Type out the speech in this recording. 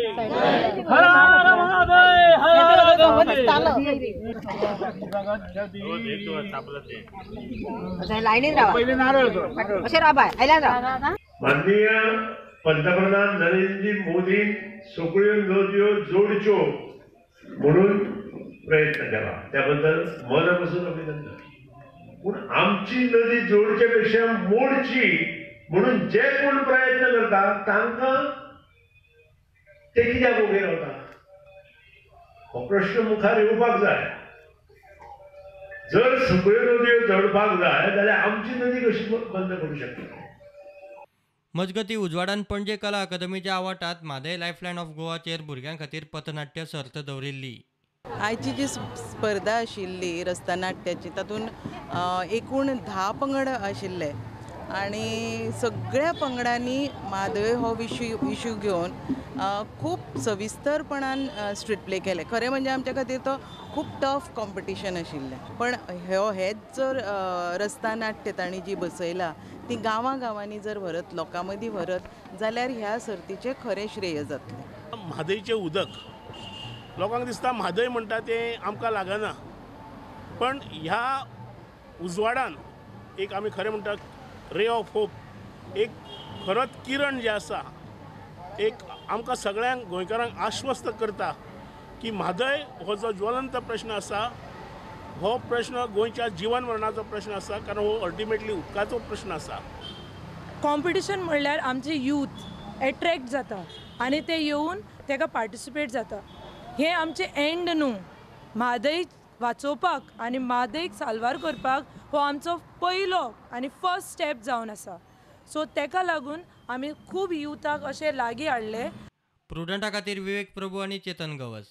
हर हर महादेव हर हर महादेव. माननीय पंतप्रधान नरेंद्र मोदी सगळ्यो नदयो जोडच्यो म्हणून प्रयत्न केला, त्याबद्दल मनापासून अभिनंदन. पूण आमची नदी जोडचे पेक्षा मोडची म्हणून जे कोण प्रयत्न करता तांकां ते कित्याक उबे रावता हो प्रश्न मुखार येवपाक जाय. जर सगळ्यो नदयो जोडपाक जाय जाल्यार आमची नदी कशी बंद करूं शकता. मजगती उजवाडान पणजे कला अकादमीच्या आवाठात म्हादय लायफलायन ऑफ गोवाचेर भुरग्यां खातीर पथनाट्य सर्त दवरिल्ली. आयची जी स्पर्धा आशिल्ली रस्ता नाट्याची तातूंत एकूण 10 पंगड आशिल्ले आनी सगळ्या पंगडांनी म्हादय हो इशू घेवन खूब सविस्तरपणान स्ट्रीट प्ले केले. खरें म्हणजे आमच्या खातीर तो खूब टफ कॉम्पिटिशन आशिल्लें, पण हेच जर रस्ता नाट्य तांणी जी बसयला ती गांवां गांवांनी जर व्हरत, लोकां मदीं व्हरत जाल्यार ह्या सर्तीचें खरें श्रेय जातलें. म्हादयचें उदक लोकांक दिसता म्हादय म्हणटा तें आमकां लागना, पण ह्या उजवाडान एक आमी खरें म्हणटा रे ऑफ होप, एक खरोच किरण जें आसा एक आमकां सगळ्यांक गोंयकारांक आश्वस्त करता की म्हादय हो जो ज्वलंत प्रश्न आसा हो प्रश्न गोंयच्या जिवन मरणाचो प्रश्न आसा, कारण हो अल्टिमेटली उदकाचो प्रश्न आसा. कॉम्पिटिशन म्हणल्यार आमचे यूथ एट्रॅक्ट जाता आनी ते येवन तेका पार्टिसिपेट जाता. हें आमचें एंड न्हू, म्हादय वाचोवपाक आनी म्हादयक साल्वार करपाक हो आमचो पयलो आनी फर्स्ट स्टेप जावन आसा. सो तेका लागून आमी खूब युथाक अशें लागीं हाडले. प्रुडंटा खातीर विवेक प्रभू आनी चेतन गवस.